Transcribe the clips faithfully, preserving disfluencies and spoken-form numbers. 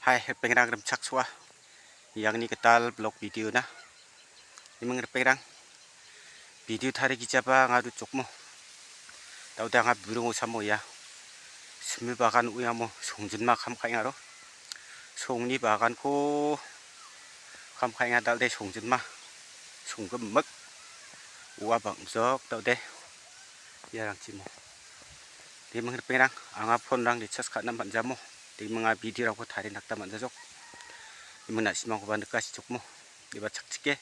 Hai, ripengrang rimchaksoa. Iangni gital blog video na. Iming ripengrang. Video tarigijaba anga rutjokmo. Daude anga burung osamo ia. Simi bagan uiamo songjinma kam ka·engaro. Songni baganko kam ka·enga dal·de songjinma. Songgimik. Ua bangjok daude. Iarangchimo. Deming ripengrang, anga phone-rang recharge ka·na man·jamo. Deming a video-rangko tarie nakta man·jajok. Deming na·simangkoba nikasichokmo. Eba chakchike.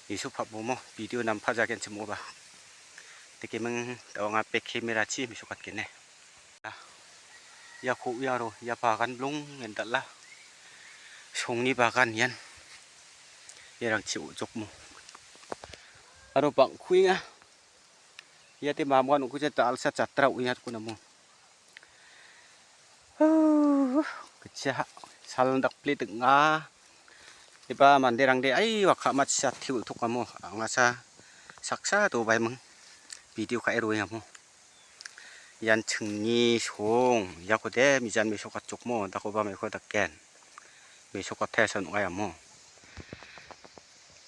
Isu pa·bomo video nampa jagenchimoba. Tekeming dao anga back camera-chi mesokatgene. Iako uiaro ia bagan blong endal·a. Songni bagan ian. Iarangchi ojokmo. Aro bang·kuenga. Iate mamoan ong·kuje dalsa jatra ong·enga dako namo. Huh, gitchak sal dakple ding·a. Eba manderangde aiwa ka·machisa te ol·tokamo angasa saksa dobaiming video ka·e roengamo. Ian chingni song, iakode mijan mesokatjokmo, dakoba maiko daken. Mesokate san ong·aiamo.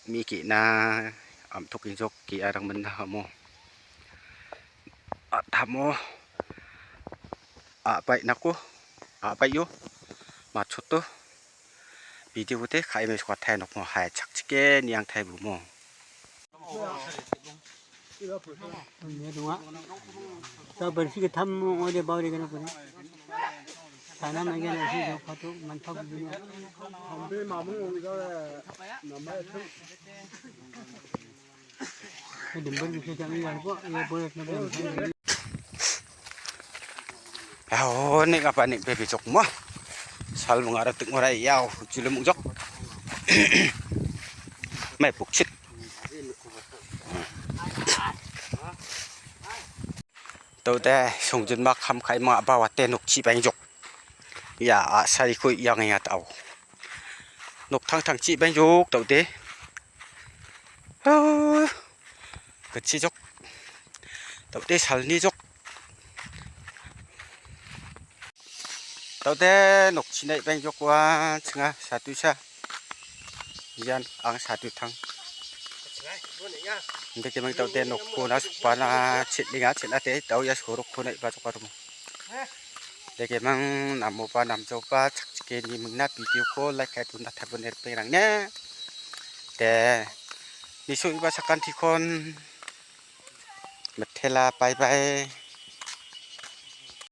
Mi ge·na am·tokengjok ge·arang minna amo. A·tamo a·bainako a·baio matchoto. Video-kote ka·e mesokate nokmo hai chakchike niangtai bumo. Ini dua. Kau bersih ke tham mau dia bawa dia kena punya. Sana mai kena sih jauh patu mantap punya. Ini dembel bisa jangan lupa, ya boleh kena. Aho, ni apa ni baby jok mo? Sal mengara tik morai yau, julum jok. Mai puksit. Tau de, songjinma kam kai ma ba wate nokchi bang jok. Ya, a sari ko yang ya tau. Nok tang tang chi bang jok tau de. Ah, kecil jok. Tau de salni jok. Tau de nokchina ipeng jok ua chinga satu sa. Ian ang satu tang. Inde kemang tau de nokko na sukpana chit ninga chit na te tau ya sorok ko na iba jok arum. Inde kemang namoba namjoba chakchike ni mingna video ko like kai tuna tabun erpeng rang ne. De niso iba sakan tikon. Mitela bye bye.